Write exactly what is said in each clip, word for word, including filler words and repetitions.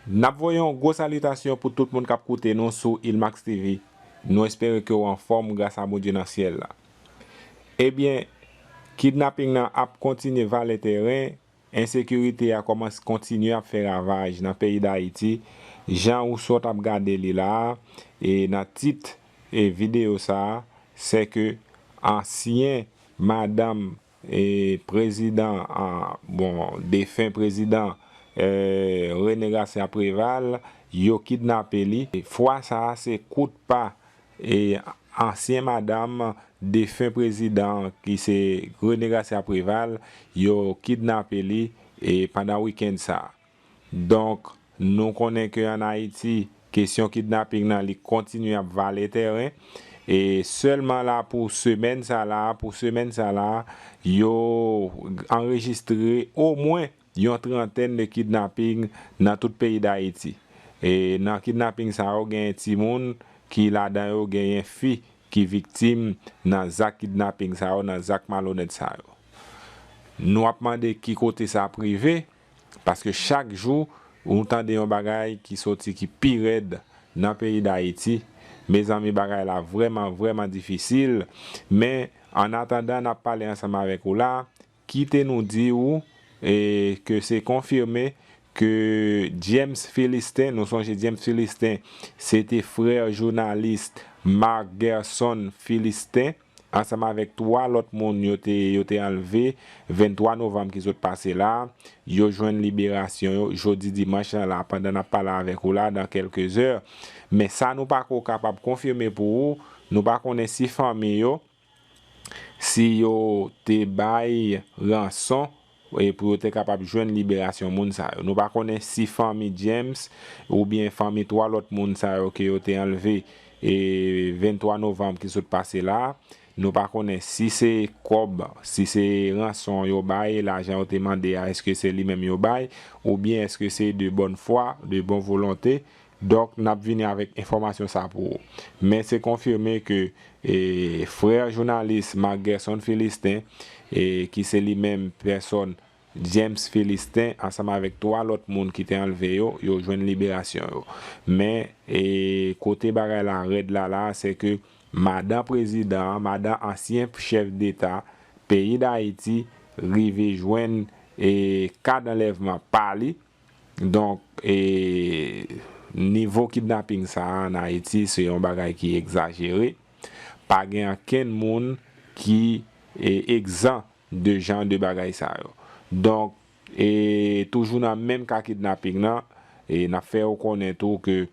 N ap voye yon gwo salitasyon pou tout moun k ap koute nou sou Ilmax T V. Nou espere ke w anfòm gras a Bondye nan syèl la. Ebyen, kidnaping nan ap kontinye vale teren, ensekirite a kòmanse kontinye ap fè ravaj nan peyi Dayiti. Jan ou sot ap gade li la a, e nan tit e videyo sa a, se ke ansyen madanm e prezidan, a, bon, defen prezidan, e, René Garcia Préval, yo kidnape li. Fwa sa a, se kout pa e ansyen madanm defen prezidan ki se René Garcia Préval, yo kidnape li e pandan wikenn sa a. Donk, nou konnen ke ann Ayiti, kesyon kidnaping nan li kontinye ap vale teren. E sèlman la pou semèn sa la, pou semèn sa la, yo anrejistre omwen yon trantèn de kidnaping nan tout peyi Dayiti. E nan kidnaping sa yo, genyen timoun ki ladan yo, genyen fi ki viktim nan zak kidnaping sa yo, nan zak malonèt sa yo. Nou ap mande ki kote sa ap rive, paske chak jou ou tande yon bagay ki soti ki pi rèd nan peyi Dayiti. Mezanmi, bagay la vrèman, vrèman difisil. Men, an atandan n ap pale ansanm avèk ou la, kite nou di ou, e, ke se konfime ke James Philistin, nou sonje James Philistin, se te frè jounalis Marc Gerson Philistin, ansanm avèk twa lòt moun yo te, yo te anlve venntwa novanm ki sot pase la. Yo jwenn liberasyon yo jodi dimanch lan la, pandan n ap pale avèk ou la, dan kèlke zè. Men sa nou pako kapab konfime pou ou, nou pa konnen si fanmi yo, si yo te bay ranson, e pou yo te kapab jwenn liberasyon moun sa yo. Nou pa konnen si fanmi James oubyen fanmi twa lòt moun sa yo ke yo te anlve, e, venntwa novanm ki sot pase la, nou pa konnen si se kòb, si se ranson yo bay, lajan yo te mande a, èske se li menm yo bay, oubyen èske se de bòn fwa, de bon volonte. Donk, n ap vini avèk enfòmasyon sa pou ou. Men se konfime ke, e, frè jounalis Marc Gerson Philistin, e, ki se li menm pèsòn James Philistin, ansanm avèk twa lòt moun ki te anlve yo, yo jwenn liberasyon yo. Men, e, kote bagay la rèd la, la, se ke madan prezidan an, madan ansyen chèf deta peyi Dayiti, rive jwenn, e, kad anlèvman pa li. Donk, e, nivo kidnaping sa a ann Ayiti, se yon bagay ki egzajere. Pa gen ankenn moun ki, e, egzan de jan de bagay sa yo. Donk, e, toujou nan menm ka kidnaping nan, e, n ap fè ou konnen tou ke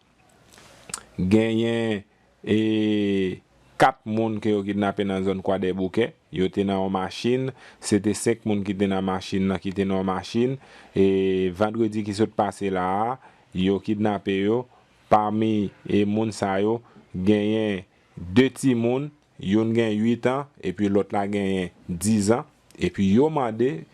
genyen, e, kat moun ke yo kidnape nan zòn Kwadèboukè. Yo te nan yon machin. Se te senk moun ki te nan machin nan, ki te nan yon machin. E, vandredi ki sot pase la a, yo kidnape yo. Pami, e, moun sa yo, genyen de timoun, youn gen uit an, epi lòt la genyen diz an. Epi yo mande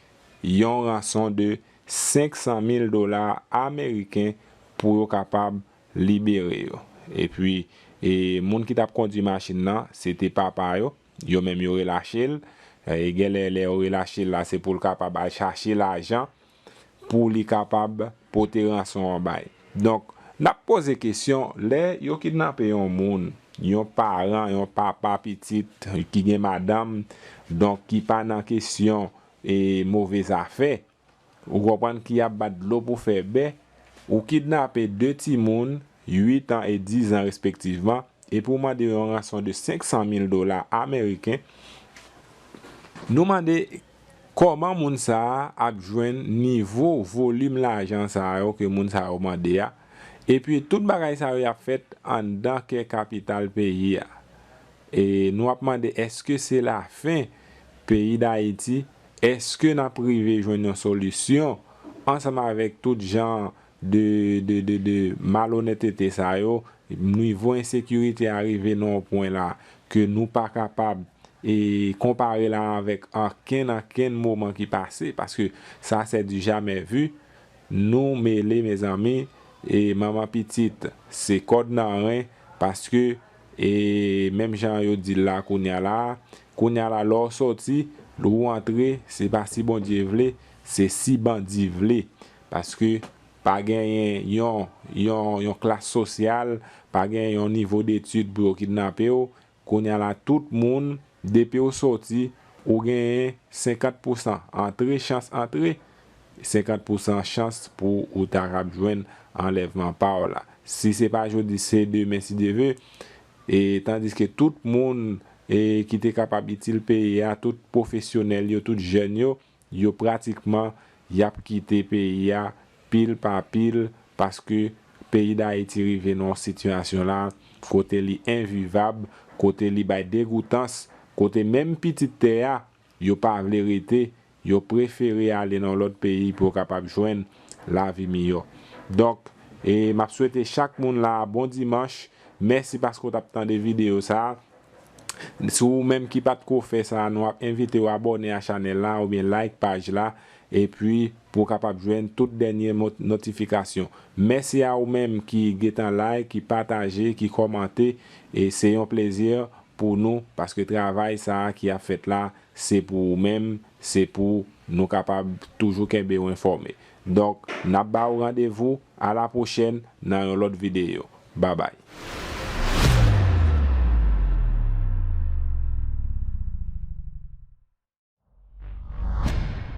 yon ranson de senk san mil dola ameriken pou yo kapab libere yo. Epi, e, moun ki t ap kondui machin nan, se te papa yo. Yo menm yo relache l. E, genlè lè yo relache l la, se pou l kapab al chache lajan pou li kapab pote ranson an bay. Donk, n ap poze kesyon, lè yo kidnape yon moun, yon paran, yon papa pitit ki gen madanm, donk ki pa nan kesyon, e, move zafè, ou konprann, ki ap bat dlo pou fè bè, ou kidnape de timoun, uit an e diz an respektivman, epi w mande yo yon ranson de senk san mil dola ameriken, nou mande kòman moun sa a ap jwenn nivo volim lajan sa yo ke moun sa yo mande a, epi tout bagay sa yo y ap fèt anndan kè kapital peyi a. E nou ap mande, èske se lafen peyi Dayiti? Èske n ap rive jwenn yon solisyon ansanm avèk tout jan de, de, de, de malonètete sa yo? Nivo ensekirite a rive nan yon pwen la ke nou pa kapab, e, konpare l avèk ankenn, ankenn moman ki pase, paske sa se du jamais vu. Nou mele, mezanmi, e manman pitit, se kòd nan ren, paske, e menm jan yo di l la kounye a la, kounye a la, lè w soti, lè w antre, se pa si Bondye vle, se si bandi vle. Paske Pa genyen yon, yon, yon klas sosyal, pa genyen yon nivo detid pou yo kidnape w. Kounye a la, tout moun, depi w soti, ou genyen senkant pousan antre, chans antre, senkant pousan chans pou ou ta kab jwenn anlèvman pa w la. Si se pa jodi, se demen, si Dye vle. E tandiske tout moun, e, ki te kapab itil peyi a, tout pwofesyonèl yo, tout jèn yo, yo pratikman, y ap kite peyi a pil pa pil, paske peyi Dayiti rive nan yon sitiyasyon la kote li envivab, kote li bay degoutans, kote menm pitit tè a, yo pa vle rete, yo prefere ale nan lòt peyi pou yo kapab jwenn lavi miyò. Donk, e m ap swete chak moun la bon dimanch. Mèsi paske w t ap tande videyo sa a. Si ou menm ki pa t ko fè sa, nou ap envite w abòne a chanèl la oubyen like paj la, epi pou w kapab jwenn tout dènye mo-, notifikasyon. Mèsi a ou menm ki gentan like, ki pataje, ki kòmante, e se yon plezi pou nou, paske travay sa a ki ap fèt la, se pou ou menm, se pou nou kapab toujou kenbe w enfòme. Donk, n ap ba w randevou a la pwochèn nan yon lòt videyo. Babay.